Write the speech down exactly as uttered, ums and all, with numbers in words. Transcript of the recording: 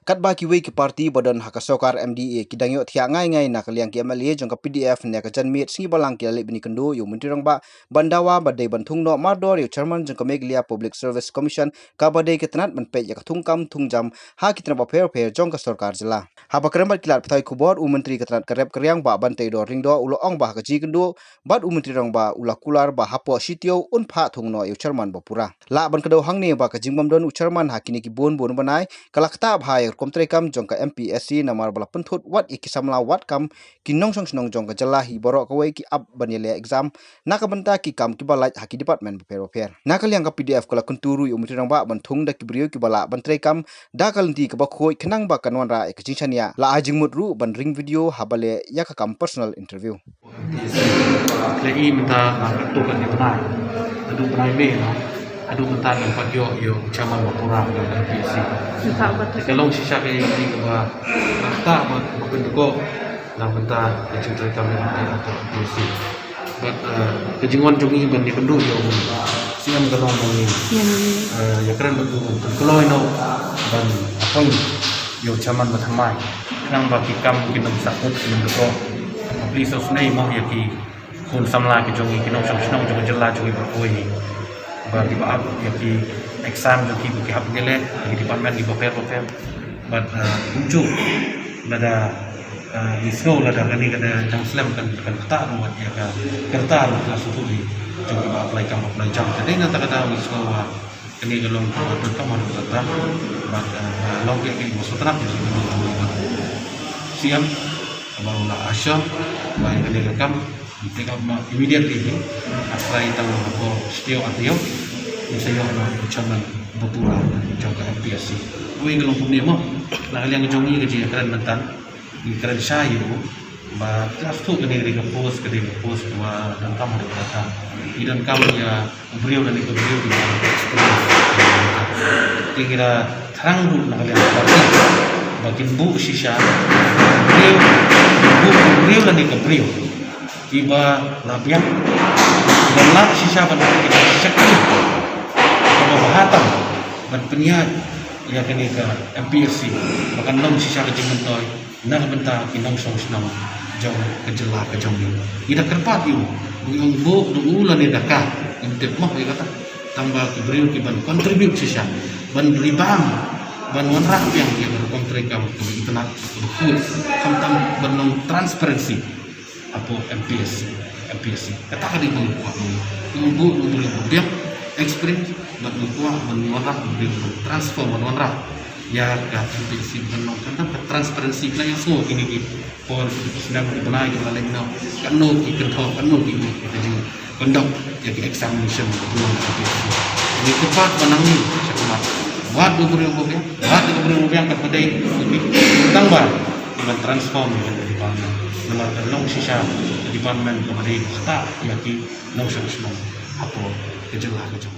Katba kiwei ki party ba don ha ka sorkar M D A ki dang ïohthiah ngai ngai na ka liang ki M L A jong ka P D F, ne ka janmiet sngi Balang ki la leit ban ïakynduh ïa u Myntri Rangbah ban dawa ba dei ban thung noh mardor ïa u Chairman jong ka Meghalaya Public Service Commission, kaba dei ka tnat ban peit ïa ka thungkam thungjam ha ki tnat bapher bapher jong ka sorkar jylla. Haba kren bad ki lad pathai khubor, u Myntri ka tnat ka rep ka riang Bah Banteidor Lyngdoh u la ong ba ha ka jingïakynduh bad u Myntri Rangbah u la kular ba hapoh shi taïew un phah thung noh ïa u Chairman ba pura. Lah ban kdew hangne ba ka jingbym don u Chairman ha kine ki bun bun bnai ka la ktah bha ïa ka rukom treikam jong ka M P S C, namar ba la pynthut wat ïa ki samla wad kam ki nongshong shnong jong ka jylla hi baroh kawei ki ap ban ïaleh exam na ka bynta ki kam kiba lait ha ki department bapher bapher. Na ka liang ka P D F ka la kyntu ruh ïa u Myntri Rangbah ban thung da ki briew kiba lah ban treikam da ka lynti kaba khuid khnang ba kan wanrah ïa ka jingshaniah. La ai jingmut ruh ban ring video haba leh ïa ka kam personal interview. Lei mynta na ka tu ka ni bnai. Adu bnai me na. Adu mynta ni pat ïoh ïoh chairman ba pura na M P S C. Ka long shisha ka ïa ni kaba ta ba ba pynduh na mynta ka jingtreikam ïa M P S C. Bad, eh, ka jingwan jong ngi ban ïakynduh ïa u C M ka long ba ngi, eh, ïakren bad u ban kloi noh ban appoint ïa u chairman ba thymmai. Khnang ba ki kam kin ym sahkut kin ym dukok. Please, sngewbha mo ïa ki khun samla ki jong ngi, ki nongshong shnong jong ka jylla jong ngi baroh kawei. Ba kiba ap ïa ki exam jong ki ba ki hap ïaleh ha ki department kiba pher ba pher. Bad, eh, kumjuh lada, eh, ngi sngew lada kane ka dang slem kan, kan ktah ruh wat ïa ka, ka rta ruh ka sngewthuh ïa jong kiba apply kam apply jam. Te dei na kata ka daw ngi sngew ba kane ka long kaba donkam ha ka rta. Bad, eh, long ïa ki ba sngewtynnat ïa ki ba C M kaba u la assure ba ïa kane ka kam Take up ma immediately hi. After ita wa ko stio atio. Ni sa yo ma chairman bapura jong ka M P S C. Wi ka long kumne mo. Na ka liang jong ngi ka jingkren mynta. Ngi kren sha ïa u. Ba ka sngewthuh kane ka dei ka post, ka dei ka post wa donkam ha ka rta. Ngi donkam ïa u briew lane ka briew ki ba experience. Te ngi da thrang ruh na ka liang ka party ba kin buh shisha briew, buh briew lane ka briew kiba la biang, kiba lah shisha ban, kiba shakri, kiba bha tam ban pynïaid ïa kane ka M P S C ba kan long shisha ka jingmyntoi na ka bynta ki nongshong shnong jong ka jylla ka jong ngi. Ngi da kyrpad ïa u, ngi ong buh da u lane da ka, ngim tip mo ïa kata. Tang ba ki briew ki ban contribute shisha, ban ribang, ban wanrah biang ïa ka rukom treikam kaba itynnat, kaba khuid, khamtam ban long transparency hapoh M P S C, M P S C. Kata ka dei ba ngi kwah, ngi buh, ngi buh, ngi buh biang experience, bad ngi kwah ban wanrah, ban transform, ban wanrah ïa ka M P S C ban long khamtam ka transparency, kane ïa shuh kine ki por ki snem ki bnai ki la leit noh, katno ki kynthoh, katno ki, ki jing conduct ïa ki examination, ngi kyrpad ba nangne sha khmat, wat u briew ba biang, wat u briew ba biang, kat ba dei, tang ba ban transform ïa ka department. Namar ka long shisha ka department kaba dei ba ktah ïa ki nongshong shnong hapoh ka jylla ka jong.